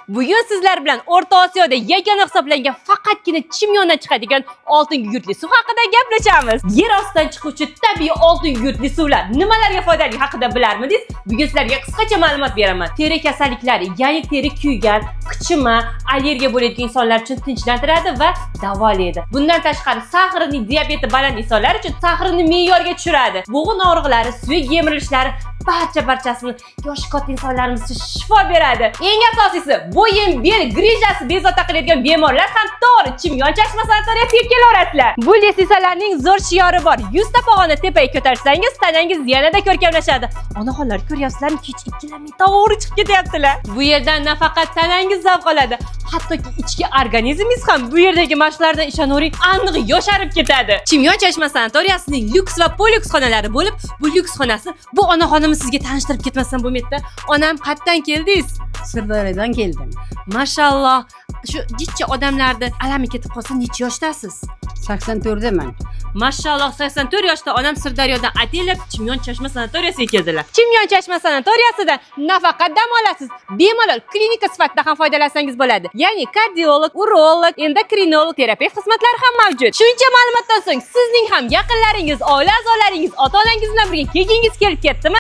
Bugun sizlar bilan O'rta Osiyoda yagona hisoblangan, faqatgina Chimyondan chiqadigan oltin gugurtli suv haqida gaplashamiz. Yer ostidan chiquvchi tabiiy oltin gugurtli suvlar nimalarga foydali haqida bilarmidingiz? Bugun sizlarga qisqacha ma'lumot beraman. Teri kasalliklari, ya'ni teri kuygan, qichima, allergiya bo'layotgan insonlar uchun tinchlantiradi va davolaydi. Bundan tashqari, сахарный diabeti baland insonlar uchun сахар ni me'yorga tushiradi. Bo'g'in og'riqlari, suyak yemirilishlari, barcha barchasini yoshi katta insonlarimiz uchun shifo beradi. Eng asosiysi, bo'yin, bel грыжа si bezovta qiladigan bemorlar ham to'g'ri Chimyon chashma sanatoriyasiga kelaverasizlar. Bu лестница larning zo'r shiori bor. 100 ta pog'ona tepaga ko'tarsangiz, tanangiz yanada ko'rkamlashadi. Onaxonlar, ko'ryapsizlarmi, hech ikkilanmay to'g'ri chiqib ketyaptilar. Bu yerdan nafaqat tanangiz zavq oladi, hattoki ichki organizmingiz ham bu yerdagi mashqlardan, ishonavering, aniq yosharib ketadi. Chimyon chashma sanatoriyasining lyuks va polyuks xonalari bo'lib, bu lyuks xonasi, bu onaxonimni sizga tanishtirib ketmasam bo'lmaydi. Onam, qayerdan keldingiz? Sirdaryodan keldim. Mashalloh. Shu jichcha odamlarni alami ketib qolsa, necha yoshdasiz? 84daman. Mashalloh, 84 yoshda onam Sirdaryodan ataylab Chimyon chashma sanatoriyasiga keldilar. Chimyon chashma sanatoriyasida nafaqat dam olasiz, bemalol klinika sifatida ham foydalansangiz bo'ladi. Ya'ni kardiolog, urolog, endokrinolog, terapevt xizmatlari ham mavjud. Shuncha ma'lumotdan so'ng sizning ham yaqinlaringiz, oila a'zolaringiz, ota-onangiz bilan birga kelgingiz kelib ketdimi?